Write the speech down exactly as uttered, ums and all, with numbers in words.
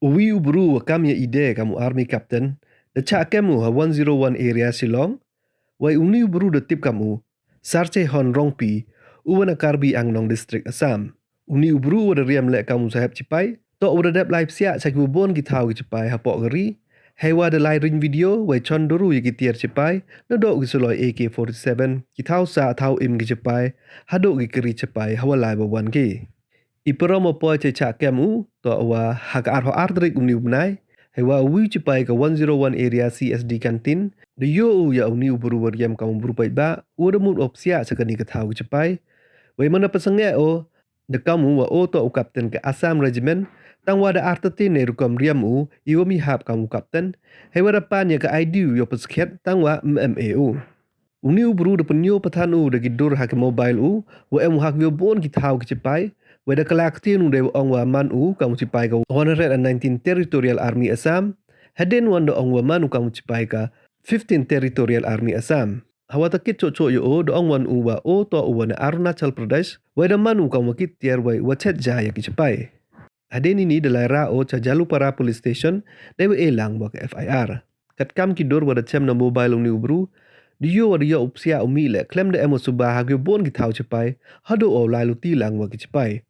Uwi u bru wa kam ya i de kam u army captain da chah kem u ha one zero one area Shillong. Wei uni u bru da tip kam u Sarchehon Rongpi, u wa na Karbi Anglong District, Assam. Uni u bru wa da riam leh kam u sahep chipai, toh u da dep lai psiah cha ki wa bon ki thaw ki chipai hapoh ka ri. Hei wa da lai ring video wei chon duru ya ki tiar chipai, naduh ki suloi A K forty-seven, ki thaw sah thaw im ki chipai, haduh ki kari chipai ha wa lai wa wan ki. I parom wa poi cha chah kem u, toh wa ha ka arphaw ar tarik uni u bnai, hei wa uwi u chipai ka one zero one area C S D canteen da yoh u ya uni u bru wa riam kam u bru paidbah, u da mut u psiah cha kani ka thaw ki chipai. Wei man da pynsangeh o, da kam u wa o toh u captain ka Assam Regiment, tang wa da artatien ne rukom riam u i wa mi hap kam u captain, hei wa da pan ya ka I D u yow pyskhiat tang wa M M A u. Uni u bru da pynyoh pathan u da ki dur ha ki mobile u, wa em u ha ki wa bon ki thaw ki chipai, wei da kylla ktien u da wa ong wa man u kam u chipai ka one hundred and nineteen Territorial Army Assam, hadien wan da ong wa man u kam u chipai ka fifteen Territorial Army Assam. Ha wa takit choh choh ya o da ong wan u wa o toh u wa na Arunachal Pradesh, wei da man u kam wa kit tiar wei wa chet ja ya ki chipai. Hadien ini da lai rah o cha Jalupara Police Station, da wa e lang wa ka F I R. Kat kam ki dur wa da chem na mobile uni u bru, da yoh wa da yoh u psiah u mih leh khlem da em wa suba ha ki wa bon ki thaw chipai, haduh wa u lai luti lang wa ki chipai.